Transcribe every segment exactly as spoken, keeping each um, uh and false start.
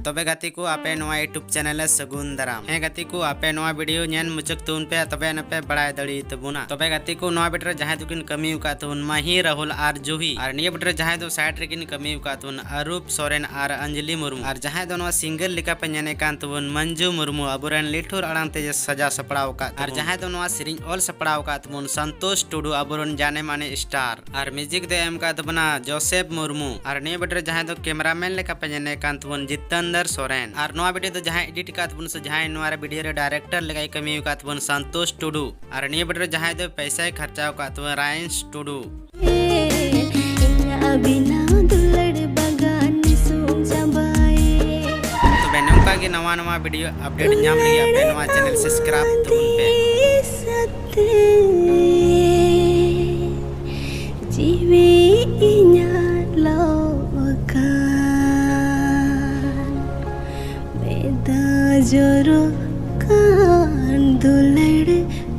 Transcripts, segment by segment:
ᱛᱚᱵᱮ ᱜᱟᱛᱮ ᱠᱚ, ᱟᱯᱮ ᱱᱚᱣᱟ YouTube channel ᱨᱮ ᱥᱟᱹᱜᱩᱱ ᱫᱟᱨᱟᱢ᱾ ᱦᱮᱸ ᱜᱟᱛᱮ ᱠᱚ, ᱟᱯᱮ ᱱᱚᱣᱟ video ᱧᱮᱞ ᱢᱩᱪᱟᱹᱫ ᱛᱟᱵᱚᱱ ᱯᱮ, ᱛᱚᱵᱮ ᱟᱱᱟ ᱯᱮ ᱵᱟᱲᱟᱭ ᱫᱟᱲᱮ ᱛᱟᱵᱚᱱᱟ᱾ ᱛᱚᱵᱮ ᱜᱟᱛᱮ ᱠᱚ, ᱱᱚᱣᱟ video ᱨᱮ ᱡᱟᱦᱟᱸᱭ ᱫᱚᱠᱤᱱ ᱠᱟᱹᱢᱤ ᱟᱠᱟᱫ ᱛᱟᱵᱚᱱ ᱢᱟᱹᱦᱤ, ᱨᱟᱦᱩᱞ ᱟᱨ ᱡᱩᱦᱤ, ᱟᱨ ᱱᱤᱭᱟᱹ video ᱨᱮ ᱡᱟᱦᱟᱸᱭ ᱫᱚ side ᱨᱮᱠᱤᱱ ᱠᱟᱹᱢᱤ ᱟᱠᱟᱫ ᱛᱟᱵᱚᱱ ᱟᱨᱩᱯ ᱥᱚᱨᱮᱱ ᱟᱨ ᱚᱧᱡᱞᱤ ᱢᱩᱨᱢᱩ, ᱟᱨ ᱡᱟᱦᱟᱸᱭ ᱫᱚ ᱱᱚᱣᱟ singer ᱞᱮᱠᱟ ᱯᱮ ᱧᱮᱞᱮ ᱠᱟᱱ ᱛᱟᱵᱚᱱ ᱢᱚᱧᱡᱩ ᱢᱩᱨᱢᱩ, ᱟᱵᱚᱨᱮᱱ ᱞᱤᱴᱷᱩᱨ ᱟᱲᱟᱝ ᱛᱮ ᱥᱟᱡᱟᱣ ᱥᱟᱯᱲᱟᱣ ᱟᱠᱟᱫ ᱛᱟᱵᱚᱱ, ᱟᱨ ᱡᱟᱦᱟᱸᱭ ᱫᱚ ᱱᱚᱣᱟ ᱥᱮᱨᱮᱧ ᱚᱞ ᱥᱟᱯᱲᱟᱣ ᱟᱠᱟᱫ ᱛᱟᱵᱚᱱ ᱥᱚᱱᱛᱳᱥ ᱴᱩᱰᱩ, ᱟᱵᱚᱨᱮᱱ ᱡᱟᱱᱮ ᱢᱟᱱᱮ star, ᱟᱨ music ᱫᱚ ᱮᱢ ᱟᱠᱟᱫ ᱛᱟᱵᱚᱱᱟ ᱡᱳᱥᱮᱯ ᱢᱩᱨᱢᱩ, ᱟᱨ ᱱᱤᱭᱟᱹ video ᱨᱮ ᱡᱟᱦᱟᱸᱭ ᱫᱚ cameraman ᱞᱮᱠᱟ ᱯᱮ ᱧᱮᱞᱮ ᱠᱟᱱ ᱛᱟᱵᱚᱱ ᱡᱤᱛᱮᱱᱫᱨ ᱥᱚᱨᱮᱱ, ᱟᱨ ᱱᱚᱣᱟ video ᱫᱚ ᱡᱟᱦᱟᱸᱭ edit ᱟᱠᱟᱫ ᱛᱟᱵᱚᱱ ᱥᱮ ᱡᱟᱦᱟᱸᱭ ᱱᱚᱣᱟ ᱨᱮ video ᱨᱮ director ᱞᱮᱠᱟᱭ ᱠᱟᱹᱢᱤ ᱟᱠᱟᱫ ᱛᱟᱵᱚᱱ ᱥᱚᱱᱛᱳᱥ ᱴᱩᱰᱩ, ᱟᱨ ᱱᱤᱭᱟᱹ video ᱨᱮ ᱡᱟᱦᱟᱸᱭ ᱫᱚ ᱯᱚᱭᱥᱟᱭ ᱠᱷᱚᱨᱪᱟ ᱟᱠᱟᱫ ᱛᱟᱵᱚᱱ ᱨᱟᱭᱮᱱᱥ ᱴᱩᱰᱩ᱾ ᱤᱧᱟᱜ ᱵᱮᱱᱟᱣ ᱫᱩᱞᱟᱹᱲ ᱵᱟᱜᱟᱱ ᱱᱤᱥᱩᱱ ᱪᱟᱵᱟᱭᱮ᱾ ᱛᱚᱵᱮ ᱱᱚᱝᱠᱟ ᱜᱮ ᱱᱟᱣᱟ ᱱᱟᱣᱟ video update ᱧᱟᱢ ᱞᱟᱹᱜᱤᱫ ᱟᱯᱮ ᱱᱚᱣᱟ channel subscribe ᱛᱟᱵᱚᱱ ᱯᱮ᱾ ᱥᱟᱛᱮ ᱡᱤᱣᱤ ᱤᱧᱟᱜ ᱞᱚ ᱟᱠᱟᱱ, ᱢᱮᱫ ᱫᱟᱜ ᱡᱚᱨᱚᱜ ᱠᱟᱱ ᱫᱩᱞᱟᱹᱲ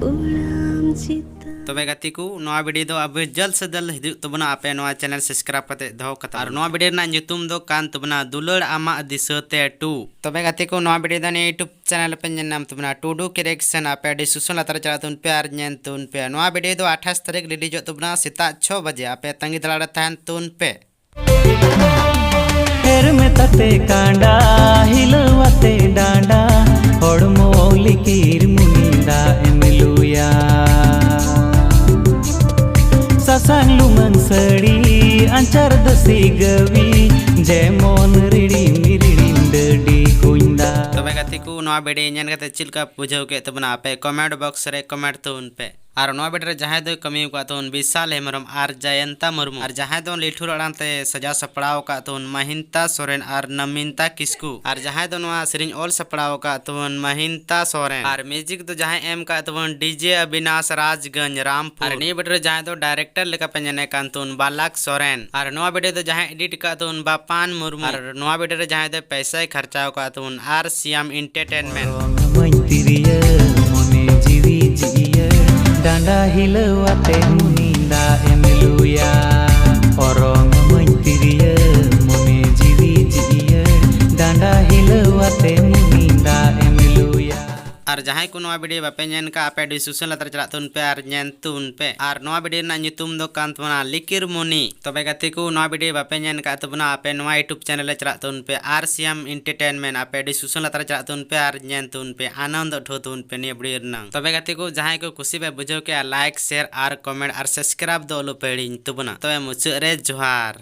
ᱩᱲᱟᱢ ᱪᱮᱛᱟᱱ᱾ ᱛᱚᱵᱮ ᱜᱟᱛᱮ ᱠᱚ, ᱱᱚᱣᱟ video ᱫᱚ ᱟᱵᱚ ᱡᱚᱞᱫ ᱥᱮ ᱡᱚᱞᱫ ᱦᱤᱡᱩᱜ ᱛᱟᱵᱚᱱᱟ, ᱟᱯᱮ ᱱᱚᱣᱟ channel subscribe ᱠᱟᱛᱮ ᱫᱚᱦᱚ ᱠᱟᱛᱮ᱾ ᱟᱨ ᱱᱚᱣᱟ video ᱨᱮᱱᱟᱜ ᱧᱩᱛᱩᱢ ᱫᱚ ᱠᱟᱱ ᱛᱟᱵᱚᱱᱟ ᱫᱩᱞᱟᱹᱲ ᱟᱢᱟᱜ ᱫᱤᱥᱟᱹ ᱛᱮ two᱾ ᱛᱚᱵᱮ ᱜᱟᱛᱮ ᱠᱚ, ᱱᱚᱣᱟ video ᱫᱚ ᱱᱤᱭᱟᱹ YouTube channel ᱯᱮ ᱧᱮᱞ ᱧᱟᱢ ᱛᱟᱵᱚᱱᱟ, ᱴᱩᱰᱩ ᱠᱨᱤᱭᱮᱥᱚᱱ, ᱟᱯᱮ description ᱞᱟᱛᱟᱨ ᱨᱮ ᱪᱟᱞᱟᱜ ᱛᱟᱵᱚᱱ ᱯᱮ ᱟᱨ ᱧᱮᱞ ᱛᱟᱵᱚᱱ ᱯᱮ᱾ ᱱᱚᱣᱟ video ᱫᱚ ᱟᱴᱷᱟᱥ ᱛᱟᱹᱨᱤᱠᱷ releaseᱚᱜ ᱛᱟᱵᱚᱱᱟ ᱥᱮᱛᱟᱜ ᱪᱷᱚ ᱵᱟᱡᱮ, ᱟᱯᱮ ᱛᱟᱺᱜᱤ ᱛᱟᱲᱟᱜ ᱨᱮ ᱛᱟᱦᱮᱱ ᱛᱟᱵᱚᱱ ᱯᱮ᱾ ᱦᱮᱨᱢᱮᱫ ᱟᱛᱮ ᱠᱟᱸᱰᱟ, ᱦᱤᱞᱟᱹᱣ ᱟᱛᱮ ᱰᱟᱸᱰᱟ, ᱦᱚᱲᱢᱚ ᱞᱤᱠᱤᱨ ᱢᱩᱱᱤ ᱫᱟᱜ ᱮᱢ ᱞᱩᱭᱟ᱾ ᱥᱟᱥᱟᱝ ᱞᱩᱢᱟᱹᱝ ᱥᱟᱹᱲᱤ, ᱟᱧᱪᱟᱨ ᱫᱟᱹᱥᱤ ᱜᱟᱹᱣᱤ, ᱡᱮᱢᱚᱱ ᱨᱤᱲᱤᱢ ᱨᱤᱲᱤᱢ ᱰᱟᱹᱰᱤ ᱠᱩᱧ ᱫᱟᱜ᱾ ᱛᱚᱵᱮ ᱜᱟᱛᱮ ᱠᱚ, ᱱᱚᱣᱟ video ᱧᱮᱞ ᱠᱟᱛᱮ ᱪᱮᱫ ᱞᱮᱠᱟ ᱵᱩᱡᱷᱟᱹᱣ ᱠᱮᱫ ᱛᱟᱵᱚᱱᱟ ᱟᱯᱮ? Comment box ᱨᱮ comment ᱛᱟᱵᱚᱱ ᱯᱮ᱾ ᱟᱨ ᱱᱚᱣᱟ video ᱨᱮ ᱡᱟᱦᱟᱸᱭ ᱫᱚᱭ ᱠᱟᱹᱢᱤ ᱟᱠᱟᱫ ᱛᱟᱵᱚᱱ ᱵᱤᱥᱟᱞ ᱦᱮᱢᱵᱨᱚᱢ ᱟᱨ ᱡᱚᱭᱚᱱᱛᱟ ᱢᱩᱨᱢᱩ, ᱟᱨ ᱡᱟᱦᱟᱸᱭ ᱫᱚ ᱞᱤᱴᱷᱩᱨ ᱟᱲᱟᱝ ᱛᱮ ᱥᱟᱡᱟᱣ ᱥᱟᱯᱲᱟᱣ ᱟᱠᱟᱫ ᱛᱟᱵᱚᱱ ᱢᱟᱦᱤᱱᱛᱟ ᱥᱚᱨᱮᱱ ᱟᱨ ᱱᱟᱢᱤᱱᱛᱟ ᱠᱤᱥᱠᱩ, ᱟᱨ ᱡᱟᱦᱟᱸᱭ ᱫᱚ ᱱᱚᱣᱟ ᱥᱮᱨᱮᱧ ᱚᱞ ᱥᱟᱯᱲᱟᱣ ᱟᱠᱟᱫ ᱛᱟᱵᱚᱱ ᱢᱟᱦᱤᱱᱛᱟ ᱥᱚᱨᱮᱱ, ᱟᱨ music ᱫᱚ ᱡᱟᱦᱟᱸᱭ ᱮᱢ ᱟᱠᱟᱫ ᱛᱟᱵᱚᱱ DJ ᱚᱵᱤᱱᱟᱥ ᱨᱟᱡᱽᱜᱚᱸᱡᱽ ᱨᱟᱢᱯᱩᱨ, ᱟᱨ ᱱᱤᱭᱟᱹ video ᱨᱮ ᱡᱟᱦᱟᱸᱭ ᱫᱚ director ᱞᱮᱠᱟ ᱯᱮ ᱧᱮᱞᱮ ᱠᱟᱱ ᱛᱟᱵᱚᱱ ᱵᱟᱞᱟᱠ ᱥᱚᱨᱮᱱ, ᱟᱨ ᱱᱚᱣᱟ video ᱫᱚ ᱡᱟᱦᱟᱸᱭ edit ᱟᱠᱟᱫ ᱛᱟᱵᱚᱱ ᱵᱟᱯᱟᱱ ᱢᱩᱨᱢᱩ, ᱟᱨ ᱱᱚᱣᱟ video ᱨᱮ ᱡᱟᱦᱟᱸᱭ ᱫᱚ ᱯᱚᱭᱥᱟᱭ ᱠᱷᱚᱨᱪᱟᱣ ᱟᱠᱟᱫ ᱛᱟᱵᱚᱱ ᱟᱨ ᱥᱤᱭᱟᱢ entertainment᱾ ᱚᱨᱚᱝ ᱟᱹᱢᱟᱹᱧ ᱛᱤᱨᱭᱟᱹ, ᱢᱚᱱᱮ ᱡᱤᱣᱤ ᱡᱤᱭᱟᱹᱲ, ᱰᱟᱸᱰᱟ ᱦᱤᱞᱟᱹᱣ ᱟᱛᱮ ᱢᱩᱱᱤ ᱫᱟᱜ ᱮᱢ ᱞᱩᱭᱟ᱾ ᱚᱨᱚᱝ ᱟᱹᱢᱟᱹᱧ ᱛᱤᱨᱭᱟᱹ, ᱢᱚᱱᱮ ᱡᱤᱣᱤ ᱡᱤᱭᱟᱹᱲ, ᱰᱟᱸᱰᱟ ᱡᱟᱦᱟᱸᱭ ᱠᱚ ᱱᱚᱣᱟ video ᱵᱟᱯᱮ ᱧᱮᱞ ᱠᱟᱜ, ᱟᱯᱮ description ᱞᱟᱛᱟᱨ ᱪᱟᱞᱟᱜ ᱛᱟᱵᱚᱱ ᱯᱮ ᱟᱨ ᱧᱮᱞ ᱛᱟᱵᱚᱱ ᱯᱮ᱾ ᱟᱨ ᱱᱚᱣᱟ video ᱨᱮᱱᱟᱜ ᱧᱩᱛᱩᱢ ᱫᱚ ᱠᱟᱱ ᱛᱟᱵᱚᱱᱟ ᱞᱤᱠᱤᱨ ᱢᱩᱱᱤ᱾ ᱛᱚᱵᱮ ᱜᱟᱛᱮ ᱠᱚ, ᱱᱚᱣᱟ video ᱵᱟᱯᱮ ᱧᱮᱞ ᱠᱟᱜ ᱛᱟᱵᱚᱱᱟ, ᱟᱯᱮ ᱱᱚᱣᱟ YouTube channel ᱨᱮ ᱪᱟᱞᱟᱜ ᱛᱟᱵᱚᱱ ᱯᱮ, ᱟᱨ ᱥᱤᱭᱟᱢ Entertainment, ᱟᱯᱮ description ᱞᱟᱛᱟᱨ ᱪᱟᱞᱟᱜ ᱛᱟᱵᱚᱱ ᱯᱮ ᱟᱨ ᱧᱮᱞ ᱛᱟᱵᱚᱱ ᱯᱮ, ᱟᱱᱚᱱᱫ ᱩᱴᱷᱟᱹᱣ ᱛᱟᱵᱚᱱ ᱯᱮ ᱱᱤᱭᱟᱹ video ᱨᱮᱱᱟᱝ᱾ ᱛᱚᱵᱮ ᱜᱟᱛᱮ ᱠᱚ, ᱡᱟᱦᱟᱸᱭ ᱠᱚ ᱠᱩᱥᱤ ᱯᱮ ᱵᱩᱡᱷᱟᱹᱣ ᱠᱮᱜᱼᱟ, like, share ᱟᱨ comment ᱟᱨ subscribe ᱫᱚ ᱟᱞᱚ ᱯᱮ ᱦᱤᱲᱤᱧ ᱛᱟᱵᱚᱱᱟ᱾ ᱛᱚᱵᱮ ᱢᱩᱪᱟᱹᱫ ᱨᱮ ᱡᱚᱦᱟᱨ᱾